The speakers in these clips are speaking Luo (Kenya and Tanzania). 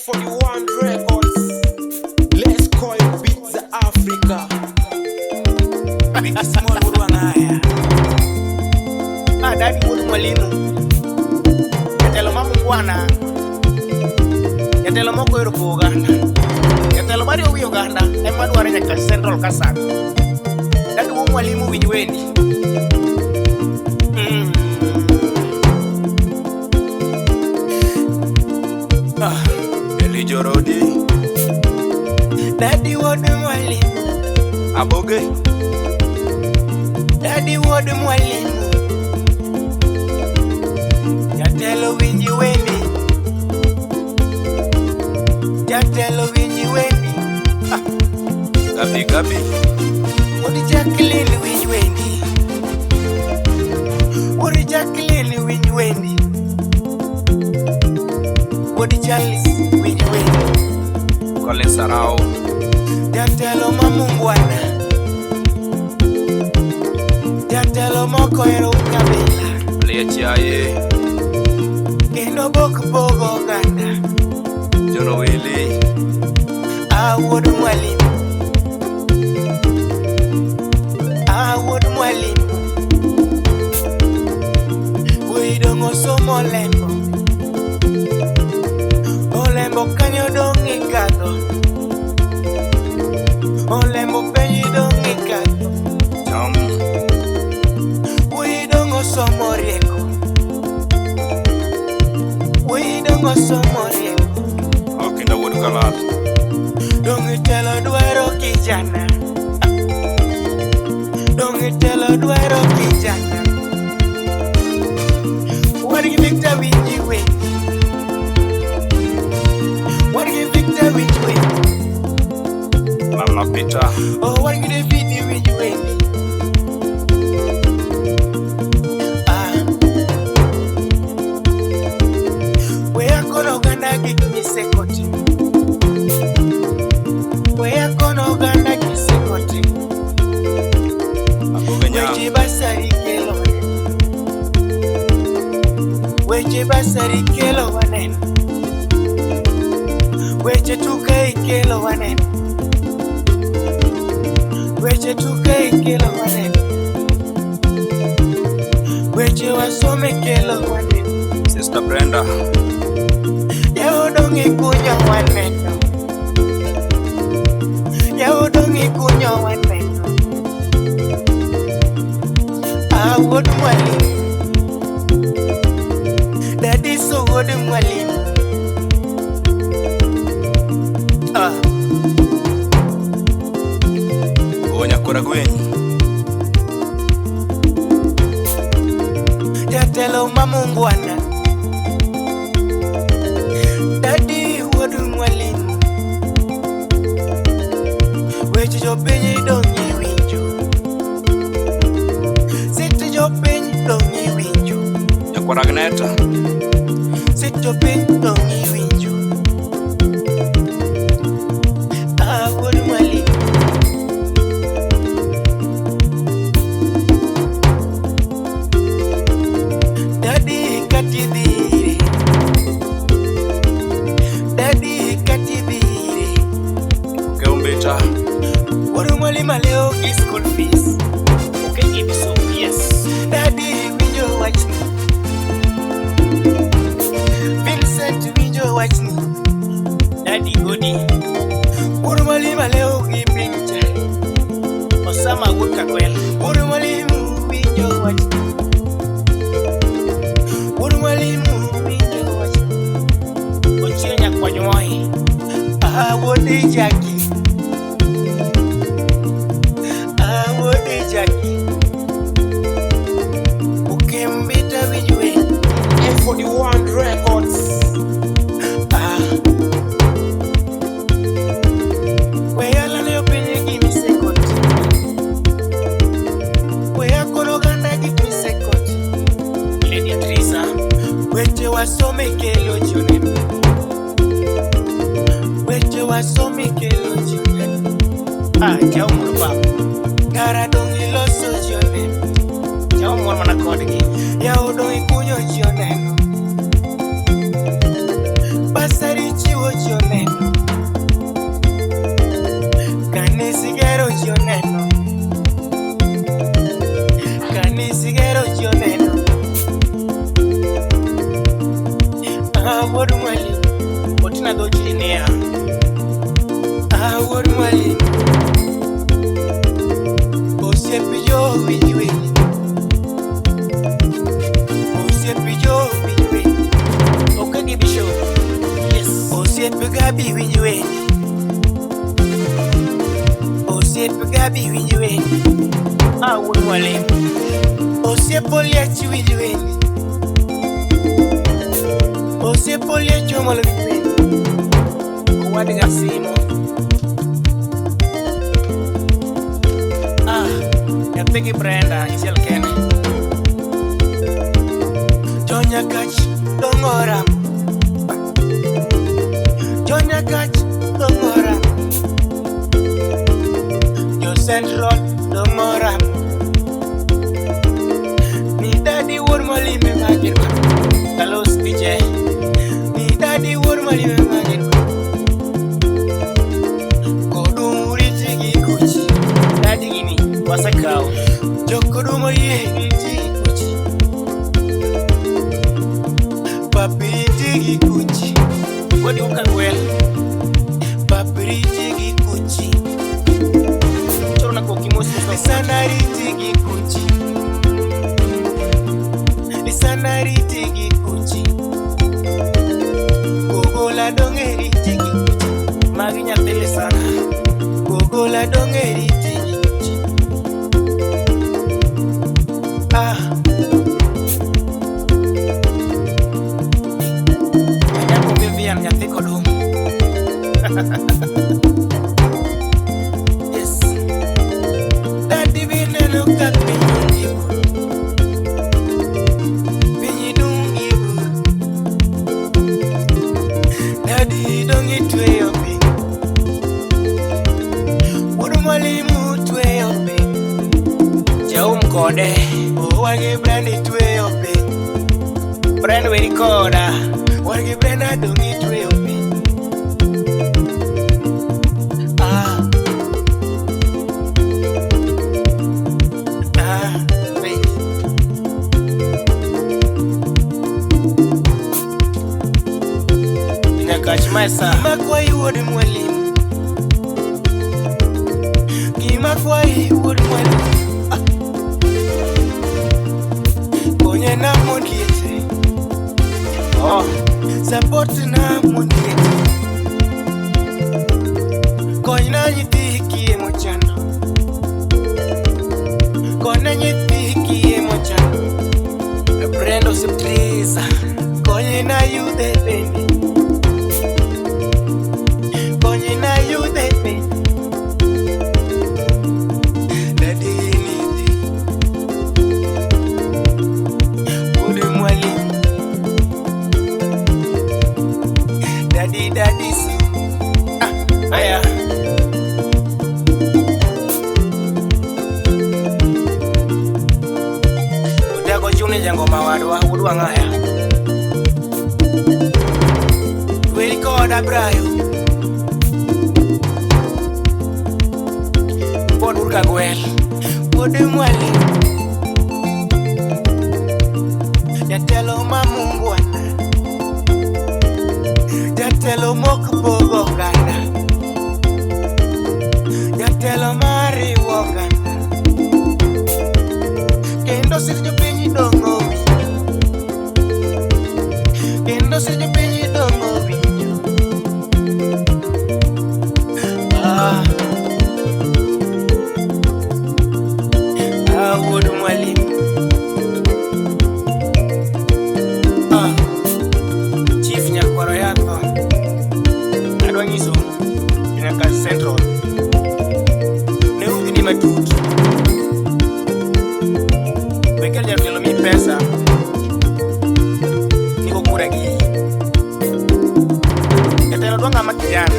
F41 Records. Let's call it Beats Africa. Wiki Small wuod Wang'aya. Ah, Daddy wuod Mwalimu. Jatelo ma mungwana. Jatelo mok ohero pogo oganda. Jatelo mariwo wi oganda ema dwaro nyaka Central Kasak. Daddy wuod Mwalimu winj wendi. Ah. Elijo Rodi. Daddy wuod Mwalimu. Aboge. Daddy wuod Mwalimu. Jatelo winji wendi. Jatelo winji wendi. Ah. Gabi Gabi. Wuod Jacqueline winj wendi. Wuod Jacqueline winj wendi. Wuod Charles winj wendi. Colin Sarao. Jatelo ma mungwana. Jatelo mok ohero ukabila. Liech yaye. Kendo bok pogo oganda. John Owili. Ah, wuod Mwalimu. Ah, wuod Mwalimu. Wuoyi dong' osomo olembo. Olembo kanyo dong' ikadho. Olembo penj dong' ikadho. Cham. Wuoyi dong' osomo rieko. Wuoyi dong' osomo rieko. Okinda wuod Kalal. Dong' itelo dwaro kijana. Dong' itelo dwaro kijana. Wadgi Victor winji wendi. Wadgi Victor winj wendi. Mama Peter. Oh, wadgi David winj wendi. Ah. Weya kono oganda gik misekotimo. Weya kono oganda gisekotimo. Aboge Weche Nyang. basari kelo waneno. Weche basari kelo waneno. Weche tuke ikelo waneno. Weche tuke ikelo waneno. Weche wasome kelo waneno. Sister Brenda. Yawo dong' ikunyo waneno. Yawo dong' ikunyo waneno. Ah, wuod Mwalimu. Dadiso wuod Mwalimu. Ah. Onya kora gweny. Jatelo ma mungwana. Dadi wuod Mwalimu. Weche jopiny dong' iwinjo. Seche jopiny dong' iwinjo. Nyakwar Agneta. Seche jopiny dong' iwinjo. Ah, wuod Mwalimu. Dadi katidhire. Dadi katidhire. Keumbita. Wuod Mwalimu alewo gi school fees. Okay, Ibso, yes. Dadi winjo wachni. Vincent winjo wachni. Daddy Godi, Wuod Mwalimu alewo gi piny cha. Osama wuod Kakwel, Wuod Mwalimu winjo wachni. Wuod Mwalimu winjo wachni. Ochieng' Nyakwany Moi, Ah, wuod Jackie. Ah, wuod Jackie. Ukembita winj wendi. F41 Records. Ah. Weya lalo piny gi misekoti. Weya kono oganda gik misekoti. Lady Trisa, Weche wasome kelo ji oneno. Weche wasome kelo ji oneno. Ah, jaw mor baba, Kara dong' iloso ji oneno. jaw mor mana kodgi. Yawo dong' ikunyo ji oneno. Basari chiwo ji oneno. Tina dho Chinia. Ah, wuod mwalimu. Osiepe jo winj wende. Osiepe jo winj wende. Okegi Bishop. Yes. Osiepe Gabi winj wende. Osiepe Gabi winj wende. Ah, wuod mwalimu. Osiepe Oliech winj wende. Osiepe Oliech omolo winj wende. Owadga Simo. Ah, nyathigi Brenda achiel kende. Jonyakach dong'o ramo. Jonyakach dong'o ramo. Jo Central dong'o ramo. Ni dadi wuod mwalimu magirwa. Kalos DJ. Ni dadi wuod mwalimu magirwa. Kodum uriti gi kuchi. Dadi gini wasekawo. Jokodum oyie riti gi kuchi. Papi riti gi kuchi. Wuod Uka Gwel. Papi riti gi kuchi. Chorona koki mos mos. Lisana riti gi kuchi. Lisana riti gi kuchi. Gogola dong'e riti gi kuchi. Magi nyathi Lisana. Gogola dong'e riti gi kuchi. Ah, Nyako Vivian nyathi Kodum. yes. Dadi bineno ka piny onge bur. Piny dung' gi bur. Dadi dong' itweyo piny. Wuod mwalimu tweyo piny. Jaum kode. Owagi Brenda itweyo piny. Brand weri koda. Wan gi Brenda dong' itweyo piny. Ah. Ah, piny. Nyakach Mesa. Gima kwayi wuod mwalimu. Gima kwayi wuod mwalimu. Ah. Konye na mond liete. Oh, Support na mond liete. Konyna nyithi kiye mochando. Konyna nyithi kiye mochando. Brenda Osiptriza. Konyna yudhe bende. Konyna yudhe bende. Dadi nidhi. Wuod mwalimu. Dadi dadi su. Aya. Odago chune jangoma wadwa wuod Wang'aya. Weri koda Brayo. Pod Urka Gwel. Wuod mwalimu. Jatelo ma mungwana. Jatelo mok pogo oganda. Jatelo mariwo oganda. Kendo sir jopiny dong'o winjo. Kendo sir jopiny dong'o winjo. Ah. Ah, wuod mwalimu. Ah. Chief Nyakwaro Yatho. Adwa nyiso Nyakach Central. Ne ugni matut. Wekel jatelo mi pesa. Niko kura gi. Jatelo dwa ng'ama kijana.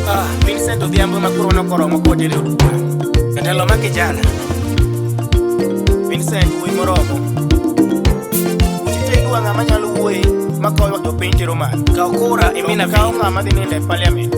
Ah, Vincent Odhiambo ma koro nokoromo kodere od bura. Jatelo ma kijana. Vincent wuoyi moromo. Uchite dwa ng'ama nyalo wuoye makawo ywak jopiny tero malo. Kaw kura imina kaw ng'ama dhi nindo e parliament.